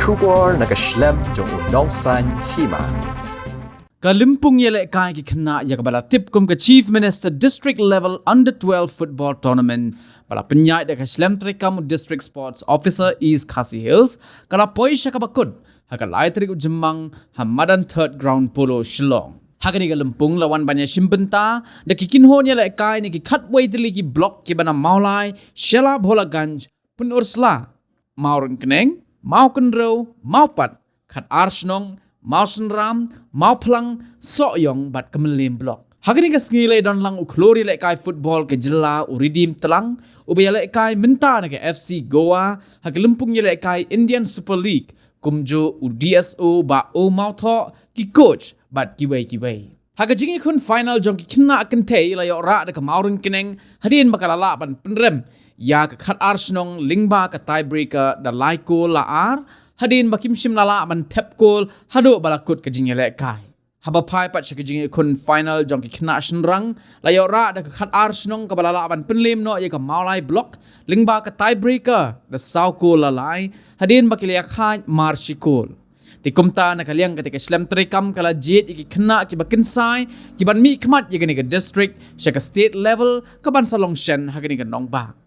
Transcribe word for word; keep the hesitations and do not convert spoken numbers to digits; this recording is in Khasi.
Khubor na ka shlem jong u Nongsaiñ Hima. Ka lympung ïalehkai ki khynnah ïa kaba la tip kum ka Chief Minister District Level Under twelve Football Tournament ba la pynïaid da ka shlem treikam u District Sports Officer East Khasi Hills ka la poi sha kaba kut ha ka lai tarik u Jymmang ha madan Third Ground Polo Shillong. Ha kane ka lympung la wan ban ïashim bynta da ki kynhun ïalehkai na ki khatwei tylli ki block kiba na Mawlai, Shella Bholaganj, Pynursla, Mawryngkneng, Mawkynrew, Mawpat, Khatarshnong, Mawsynram, Mawphlang, Sohiong bad ka Mylliem block. Ha kane ka sngi la ïadon lang u khlur ïalehkai football ka jylla u Redeem Tlang uba ïalehkai mynta na ka F C Goa ha ka lympung ïalehkai Indian Super League, kumjuh u D S O Bah O Mawthoh, ki coach bad kiwei kiwei. Ha ka jingïakhun final jong ki khynnah kynthei la ïoh rah da ka Mawryngkneng hadien ba ka la lah ban pynrem ïa ka Khatarshnong lyngba ka tiebreaker da lai kol la ar, hadien ba kim shym la lah ban thep kol haduh ba la kut ka jingïalehkai. Haba phai pat sha ka jingïakhun final jong ki khynnah shynrang, la ïoh rah da ka Khatarshnong kaba la lah ban pynliem noh ïa ka Mawlai block lyngba ka tiebreaker da saw kol la lai, hadien ba ki la ïakhaid mar shi kol. Te kumta na ka liang kata ka shlem treikam ka la jied ïa ki khynnah kiba kynsai kiban mihkhmat ïa kane ka district sha ka state level kaban sa long shen ha kane ka nongbah.